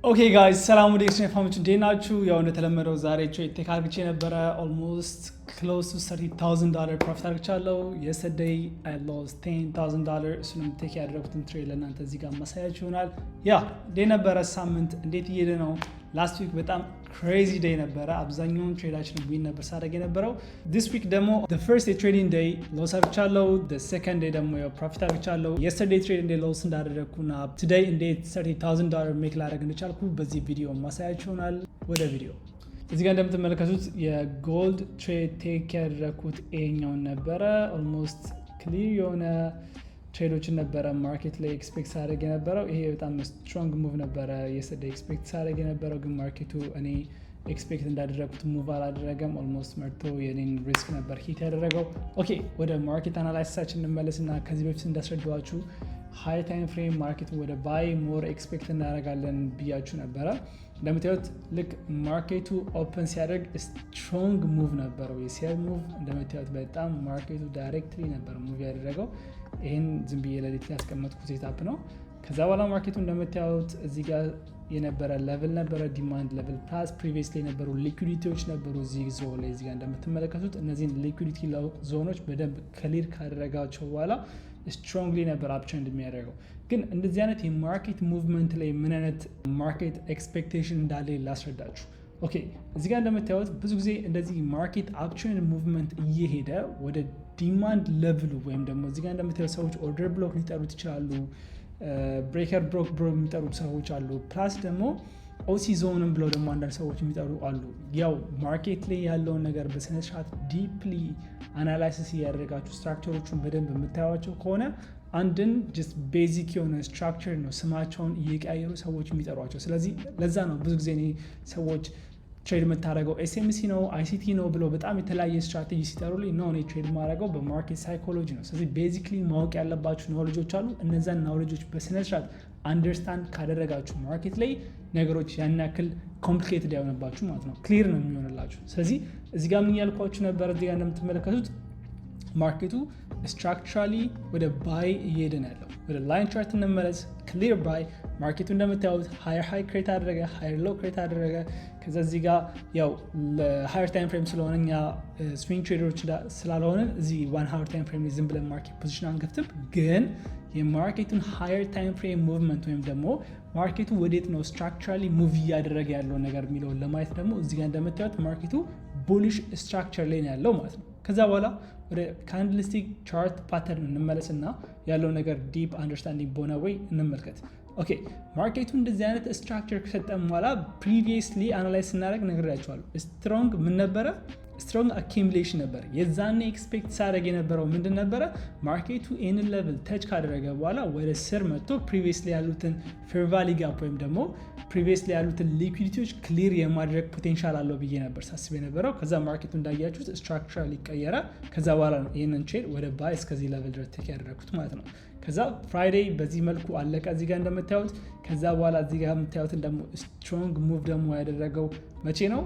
Okay guys፣ ሰላም ወደ ኤክስትሪም ፋሚሊዎች፣ እንዴት ናችሁ? ያው እንደተለመደው ዛሬ trade take አርግቼ ነበረ። Almost close to $30,000 profit አርግቻለሁ። Yesterday I lost $10,000። እሱንም take ያደረጉትን trade ለእናንተ እዚህ ጋር ማሳያችሁ ይሆናል። Yeah፣ እንዴት ነበረ ሳምንት? እንዴት እየሄደ ነው? Last week በጣም crazy day ነበረ። አብዛኛውን trade ኣችን win ነበር ሳደርግ የነበረው። This week ደግሞ first የ trading day loss አርግቻለሁ። Second day ደግሞ profit አርግቻለሁ። Yesterday trading day loss እንዳደረግኩና today እንዴት $30,000 make ላደርግ እንደቻልኩ በዚህ ቪዲዮ ማሳያችሁ ይሆናል። ወደ ቪዲዮ። እዚህ ጋር እንደምትመለከቱት የ gold trade take ያደረግኩት ይሄኛውን ነበረ። Almost clear የሆነ trade ኦችን ነበረ market ላይ expect ሳደርግ የነበረው። ይሄ በጣም strong move ነበረ yesterday expect ሳደርግ የነበረው፣ ግን market ኡ እኔ expect እንዳደረግኩት move አላደረገም። Almost መርቶ የኔን risk ነበር hit ያደረገው። Okay፣ ወደ market analysis ኣችን እንመለስና ከዚህ በፊት እንዳስረዳኋችሁ high time frame market ወደ buy more expect እናደርጋለን ብያችሁ ነበረ። እንደምታዩት ልክ market ኡ open ሲያደርግ strong move ነበረው፣ የ sell move። እንደምታዩት በጣም market ኡ directly ነበር move ያደረገው። ይህን ዝም ብዬ ለሊት ያስቀመጥኩት setup ነው። ከዛ በኋላ market ኡ እንደምታዩት እዚህ ጋር የነበረ level ነበረ፣ demand level plus previously የነበሩ liquidity ዎች ነበሩ እዚህ ዞን ላይ። እዚህ ጋር እንደምትመለከቱት እነዚህን liquidity zone ኦች በደንብ clear ካደረጋቸው በኋላ strongly ነበር uptrend የሚያደርገው። ግን እንደዚህ አይነት የ market movement ላይ ምን አይነት market expectation እንዳለ ላስረዳችሁ። Okay፣ እዚህ ጋር እንደምታዩት ብዙ ጊዜ እንደዚህ market uptrend movement እየሄደ ወደ demand level ኡ ወይም ደግሞ እዚህ ጋር እንደምታዩት ሰዎች order block ሊጠሩት ይችላሉ። Breaker block ብሎ የሚጠሩት ሰዎች አሉ። Plus ደግሞ OC zone ም ብለው ደግሞ አንዳንድ ሰዎች የሚጠሩ አሉ። ያው market ላይ ያለውን ነገር በስነስርዓት deeply analysis እያደረጋችሁ structure ኦቹን በደንብ የምታዩቸው ከሆነ አንድን just basic የሆነ structure ነው ስማቸውን እየቀያየሩ ሰዎች የሚጠሯቸው። ስለዚህ ለዛ ነው ብዙ ጊዜ እኔ ሰዎች trade የምታደርገው SMC ነው፣ ICT ነው ብለው በጣም የተለያየ ስትራቴጂ ሲጠሩልኝ ነው፣ እኔ trade የማደርገው በ market psychology ነው። ስለዚህ basically ማወቅ ያለባችሁ ኖሌጆች አሉ። እነዛን knowledge ኦች በስነስርዓት understand ካደረጋችሁ market ላይ ነገሮች ያን ያክል complicated አይሆንባችሁም ማለት ነው፣ clear ነው የሚሆንላችሁ። ስለዚህ እዚህ ጋር ምን እያልኳችሁ ነበር? እዚህ ጋር እንደምትመለከቱት market ኡ structurally ወደ buy እየሄደ ነው ያለው። ወደ line chart እንመለስ። Clear buy። Market ኡ እንደምታዩት higher high create አደረገ፣ higher low create አደረገ። ከዛ እዚህ ጋር ያው ለ higher time frame ስለሆነ እኛ swing trader ኦች ስላልሆንን እዚህ 1 hour time frame ዝም ብለን market position አንከፍትም። ግን የ market ኡን higher time frame movement ወይም ደግሞ market ኡ ወዴት ነው structurally move እያደረገ ያለው ነገር የሚለውን ለማየት ደግሞ እዚህ ጋር እንደምታዩት market ኡ bullish structure ላይ ነው ያለው ማለት ነው። ከዛ በኋላ ወደ candlestick chart pattern እንመለስና ያለው ነገር deep understanding በሆነ way እንመልከት። Okay፣ market ኡ እንደዚህ አይነት structure ከሰጠን በኋላ previously analyze ስናደርግ ነግሬያችኋለሁ። Strong ምን ነበረ? Strong accumulation ነበር። የዛኔ expect ሳደርግ የነበረው ምንድን ነበረ? Market ኡ ይህንን level touch ካደረገ በኋላ ወደ ስር መጥቶ previously ያሉትን fair value gap ወይም ደግሞ previously ያሉትን liquidity ዎች clear የማድረግ potential አለው ብዬ ነበር ሳስብ የነበረው። ከዛ market ኡ እንዳያችሁት structurally ቀየረ። ከዛ በኋላ ነው ይህንን trade ወደ buy እስከዚህ level ድረስ take ያደረግኩት ማለት ነው። ከዛ Friday በዚህ መልኩ አለቀ እዚህ ጋር እንደምታዩት። ከዛ በኋላ እዚህ ጋር የምታዩትን ደግሞ strong move ደግሞ ያደረገው መቼ ነው?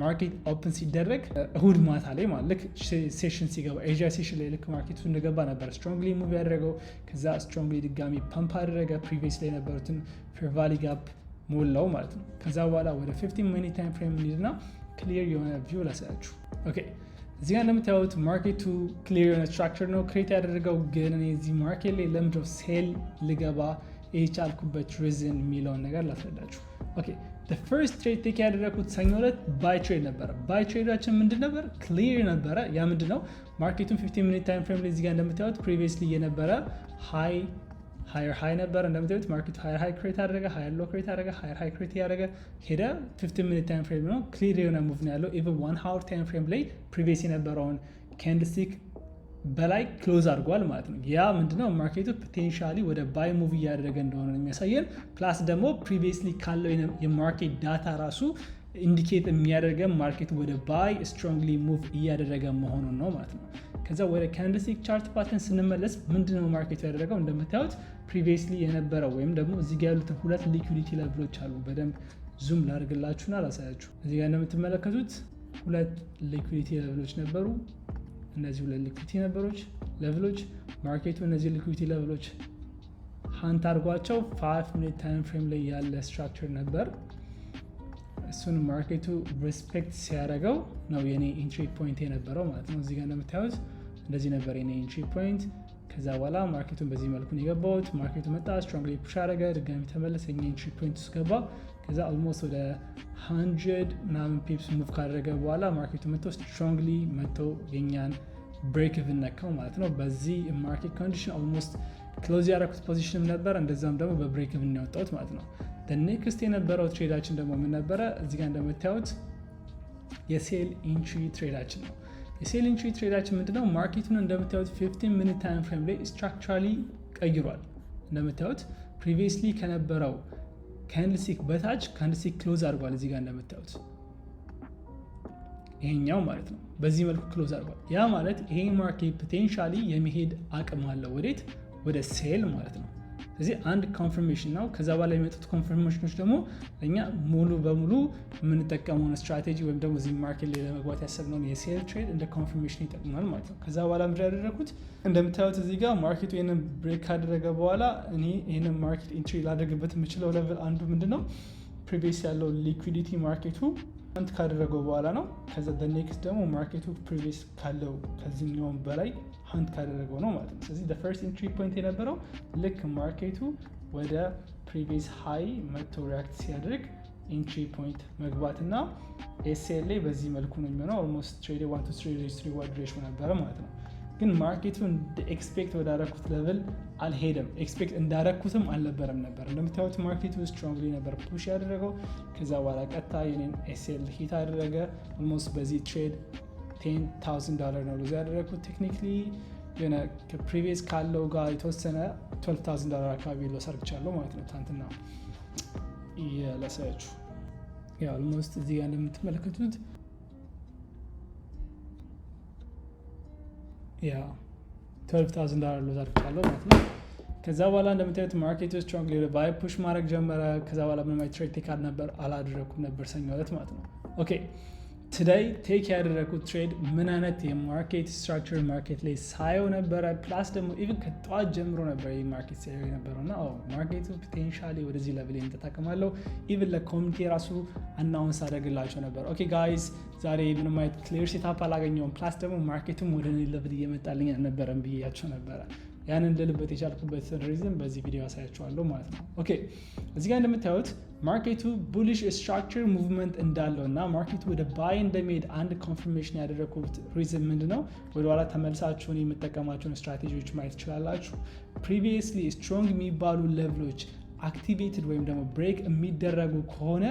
Market open ሲደረግ እሁድ ማታ ላይ ማለት ልክ session ሲገባ፣ Asia session ላይ ልክ market ኡ እንደገባ ነበር strongly move ያደረገው። ከዛ strongly ድጋሚ ፐምፕ አደረገ። Previous ላይ የነበሩትን fair value gap ሞላው ማለት ነው። ከዛ በኋላ ወደ 15 minute time frame እንሂድና clear የሆነ view ላሳያችሁ። Okay፣ እዚህ ጋር እንደምታዩት market ኡ clear የሆነ structure ነው create ያደረገው። ግን እኔ እዚህ market ላይ ለምንድነው sell ልገባ የቻልኩበት reason የሚለውን ነገር ላስረዳችሁ። Okay፣ first trade take ያደረግኩት ሰኞ ዕለት buy trade ነበረ። Buy trade ኣችን ምንድን ነበር? Clear ነበረ። ያ ምንድን ነው? Market ኡን 15 minute time frame ላይ እዚጋ እንደምታዩት previously የነበረ high higher high ነበር። እንደምታዩት market ኡ higher high create አደረገ፣ higher low create አደረገ፣ higher high create እያደረገ ሄደ። 15 minute time frame ነው፣ clear የሆነ move ነው ያለው። Even 1 hour time frame ላይ previous የነበረውን candlestick በላይ close አድርጓል ማለት ነው። ያ ምንድነው? Market ኡ potentially ወደ buy move እያደረገ እንደሆነ ነው የሚያሳየን። Plus ደግሞ previously ካለው የ market data ራሱ indicate የሚያደርገን market ኡ ወደ buy strongly move እያደረገ መሆኑን ነው ማለት ነው። ከዛ ወደ candlestick chart pattern ስንመለስ ምንድነው market ኡ ያደረገው? እንደምታዩት previously የነበረው ወይም ደግሞ እዚህ ጋ ያሉትን ሁለት liquidity level ኦች አሉ። በደንብ zoom ላድርግላችሁና ላሳያችሁ። እዚህ ጋ እንደምትመለከቱት ሁለት liquidity level ኦች ነበሩ። እነዚህ ሁለት liquidity ነበሮች level ኦች market ኡ እነዚህ liquidity level ኦች Hunt አድርጓቸው 5 minute time frame ላይ ያለ structure ነበር። እሱን market ኡ respect ሲያደርገው ነው የኔ entry point የነበረው ማለት ነው። እዚጋ እንደምታዩት እንደዚህ ነበር የኔ entry point። ከዛ በኋላ market ኡን በዚህ መልኩ ነው የገባሁት። Market ኡ መጣ፣ strongly push አደረገ፣ ድጋሚ ተመለሰ፣ የኛ entry point ውስጥ ገባ። ከዛ almost ወደ 100 ምናምን pips move ካደረገ በኋላ market ኡ መጥቶ strongly መጥቶ የኛን break even ነካው ማለት ነው። በዚህ market condition almost close ያደረኩት position ም ነበር፣ እንደዛም ደግሞ በ break even ያወጣሁት ማለት ነው። Next የነበረው trade ኣችን ደግሞ ምን ነበረ? እዚጋ እንደምታዩት የ sell entry trade ኣችን ነው። የ sell entry trade ኣችን ምንድነው? Market ኡን እንደምታዩት 15 minute time frame ላይ structurally ቀይሯል። እንደምታዩት previously ከነበረው candlestick በታች candlestick close አድርጓል። እዚጋ እንደምታዩት ይሄኛው ማለት ነው። በዚህ መልኩ close አድርጓል። ያ ማለት ይሄ market potentially የመሄድ አቅም አለው። ወዴት? ወደ sell ማለት ነው። ስለዚህ አንድ confirmation ነው። ከዛ በኋላ የሚመጡት confirmation ኖች ደግሞ ለእኛ ሙሉ በሙሉ የምንጠቀመውን ስትራቴጂ ወይም ደግሞ እዚህ market ላይ ለመግባት ያሰብነውን የ sell trade እንደ confirmation ይጠቅሙናል ማለት ነው። ከዛ በኋላ ምንድን ያደረኩት፣ እንደምታዩት እዚህ ጋር market ኡ ይህንን break ካደረገ በኋላ እኔ ይህንን market entry ላደርግበት የምችለው level አንዱ ምንድን ነው? Previous ያለው liquidity market ኡ hunt ካደረገው በኋላ ነው። ከዛ next ደግሞ market ኡ previous ካለው ከዚህኛውም በላይ hunt ካደረገው ነው ማለት ነው። ስለዚህ first entry point የነበረው ልክ market ኡ ወደ previous high መቶ react ሲያደርግ entry point መግባት እና SL ላይ በዚህ መልኩ ነው የሚሆነው። Almost trade 1 to 3 risk reward ratio ነበረ ማለት ነው። ግን market ኡ expect ወዳረኩት level አልሄደም። Expect እንዳረኩትም አልነበረም ነበር። እንደምታዩት market ኡ strongly ነበር push ያደረገው። ከዛ በኋላ ቀጥታ የኔን SL hit አደረገ። Almost በዚህ trade $10,000 ነው lose ያደረግኩት። Technically የሆነ ከ previous ካለው ጋር የተወሰነ $12,000 አካባቢ loss አድርግቻለሁ ማለት ነው። ትናንትና ላሳያችሁ፣ ያው almost እዚህ ጋር እንደምትመለከቱት yeah $12,000 lose አድርጌያለሁ ማለት ነው። ከዛ በኋላ እንደምታዩት market ኡ strongly ወደ buy push ማድረግ ጀመረ። ከዛ በኋላ ምንም አይነት trade take አላደረኩም ነበር ሰኞ ዕለት ማለት ነው። Okay, today take ያደረኩት trade ምን አይነት የ market structure market ላይ ሳየው ነበረ። Plus ደግሞ even ከጠዋት ጀምሮ ነበር ይህ market ሳየው የነበረው እና market ኡ potentially ወደዚህ level እንጠቀማለሁ። Even ለ community ራሱ announce አደርግላቸው ነበር። Okay guys፣ ዛሬ ምንም አይነት clear setup አላገኘውም። Plus ደግሞ market ኡም ወደ እኔ level እየመጣልኝ አልነበረም ብያቸው ነበረ። ያንን ልልበት የቻልኩበትን reason በዚህ ቪዲዮ አሳያችኋለሁ ማለት ነው። Okay, እዚህ ጋር እንደምታዩት market ኡ bullish structure movement እንዳለው እና market ኡ ወደ buy እንደሚሄድ አንድ confirmation ያደረግኩት reason ምንድነው? ወደኋላ ተመልሳችሁን የምጠቀማቸውን ስትራቴጂዎች ማየት ትችላላችሁ። Previously strong የሚባሉ level ኦች activated ወይም ደግሞ break የሚደረጉ ከሆነ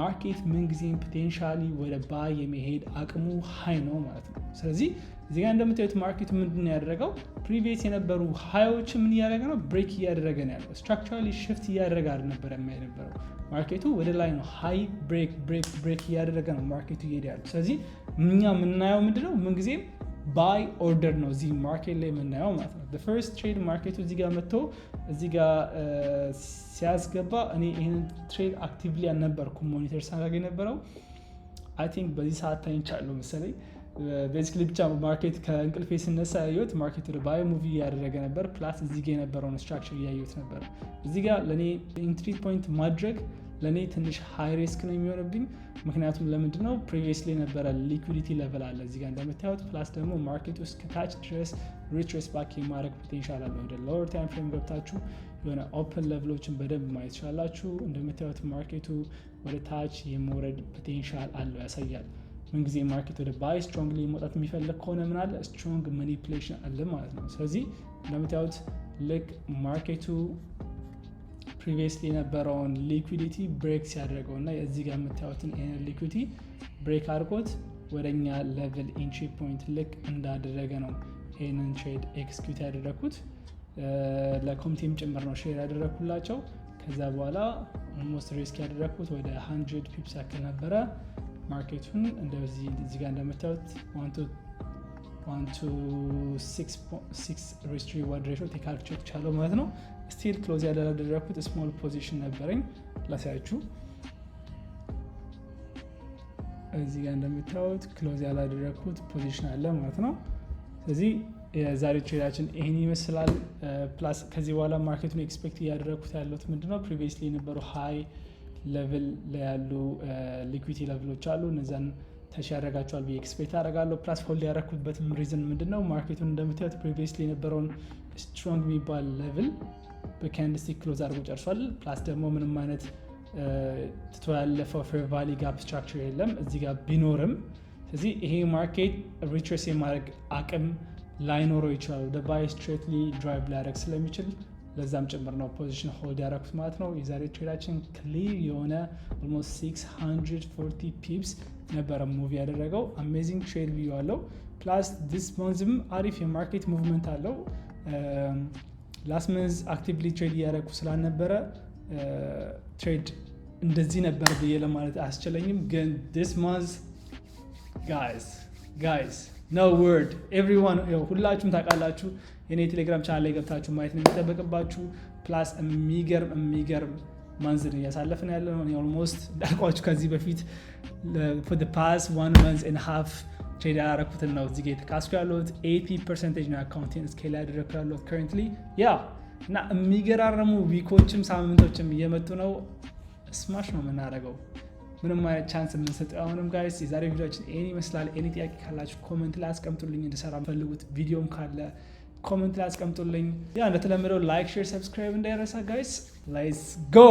market ምንጊዜም potentially ወደ buy የመሄድ አቅሙ high ነው ማለት ነው። ስለዚህ እዚህ ጋር እንደምታዩት market ኡ ምንድን ነው ያደረገው? Previous የነበሩ high ኦች ምን እያደረገ ነው? Break እያደረገ ነው ያለው። Structurally shift እያደረገ አልነበረም የነበረው። Market ኡ ወደ ላይ ነው፣ high break break break እያደረገ ነው market ኡ እየሄደ ያለው። ስለዚህ እኛ የምናየው ምንድነው? ምንጊዜም buy order ነው እዚህ market ላይ የምናየው ማለት ነው። First trade market ኡ እዚህ ጋር መጥቶ እዚህ ጋር ሲያስገባ እኔ ይህንን trade actively አልነበርኩም monitor ሳደርግ የነበረው። I think በዚህ ሰዓት ተኝቻለሁ መሰለኝ። Basically ብቻ market ከእንቅልፌ ስነሳ ያየሁት market ወደ buy move እያደረገ ነበር። Plus እዚህ ጋ የነበረውን structure እያየሁት ነበር። እዚህ ጋር ለእኔ entry point ማድረግ ለእኔ ትንሽ high risk ነው የሚሆንብኝ። ምክንያቱም ለምንድነው? Previously የነበረ liquidity level አለ እዚህ ጋር እንደምታዩት። Plus ደግሞ market ውስጥ ከታች ድረስ retrace back የማድረግ potential አለ። ወደ lower time frame ገብታችሁ የሆነ open level ኦችን በደንብ ማየት ትችላላችሁ። እንደምታዩት market ኡ ወደ ታች የመውረድ potential አለው ያሳያል። ምንጊዜ market ወደ buy strongly መውጣት የሚፈልግ ከሆነ ምን አለ? Strong manipulation አለ ማለት ነው። ስለዚህ እንደምታዩት ልክ market ኡ previously የነበረውን liquidity break ሲያደርገው እና እዚህ ጋር የምታዩትን ይህንን liquidity break አድርጎት ወደ እኛ level entry point ልክ እንዳደረገ ነው ይህንን trade execute ያደረግኩት። ለ community ም ጭምር ነው share ያደረግኩላቸው። ከዛ በኋላ almost risk ያደረግኩት ወደ 100 pips ያክል ነበረ። Market ኡን እንደዚህ እዚህ ጋር እንደምታዩት 1 to 6 risk reward ratio take አድርጌ ማለት ነው። Still close ያላደረግኩት small position ነበረኝ፣ ላሳያችሁ። እዚህ ጋር እንደምታዩት close ያላደረግኩት position አለ ማለት ነው። ስለዚህ የዛሬ trade ኣችን ይህን ይመስላል። Plus ከዚህ በኋላ market ኡን expect እያደረግኩት ያለሁት ምንድነው፣ previously የነበሩ high level ላይ ያሉ liquidity level ኦች አሉ። እነዚያን touch ያደርጋቸዋል ብዬ expect አደርጋለሁ። Plus hold ያደረግኩበትም reason ምንድነው፣ market ኡን እንደምታዩት previously የነበረውን strong የሚባል level በ candlestick close አድርጎ ጨርሷል። Plus ደግሞ ምንም አይነት ትቶ ያለፈው fair value gap structure የለም እዚህ ጋር ቢኖርም። ስለዚህ ይሄ market retrace የማድረግ አቅም ላይኖረው ይችላል። ወደ buy straightly drive ሊያደርግ ስለሚችል ለዛም ጭምር ነው position hold ያደረኩት ማለት ነው። የዛሬ trade ኣችን clear የሆነ almost 640 pips ነበረ move ያደረገው። Amazing trade ብዬዋለው። Plus this month ም አሪፍ የ market movement አለው። Last month actively trade እያደረግኩ ስላልነበረ trade እንደዚህ ነበር ብዬ ለማለት አያስችለኝም። ግን this month, guys, guys, no word, everyone፣ ሁላችሁም ታውቃላችሁ። የኔ የቴሌግራም ቻናል ላይ ገብታችሁ ማየት ነው የሚጠበቅባችሁ። Plus የሚገርም የሚገርም month ን እያሳለፍን ያለ ነው። Almost እንዳልኳችሁ ከዚህ በፊት for past one month and half trade ያደረኩትን ነው እዚህ ጋ የተካስኩ ያለሁት። 80 percentage ነው account ኤን scale ያደረግኩ ያለሁት currently, yeah። እና የሚገራረሙ week ኦችም ሳምንቶችም እየመጡ ነው። Smash ነው የምናደርገው። ምንም አይነት chance የምንሰጠው አሁንም guys። የዛሬ ቪዲዮችን ይህን ይመስላል። Any ጥያቄ ካላችሁ comment ላይ አስቀምጡልኝ። እንድሰራ የምትፈልጉት ቪዲዮም ካለ comment ላይ አስቀምጡልኝ። Yeah፣ እንደተለመደው like፣ share፣ subscribe እንዳይረሳ guys። Let's go.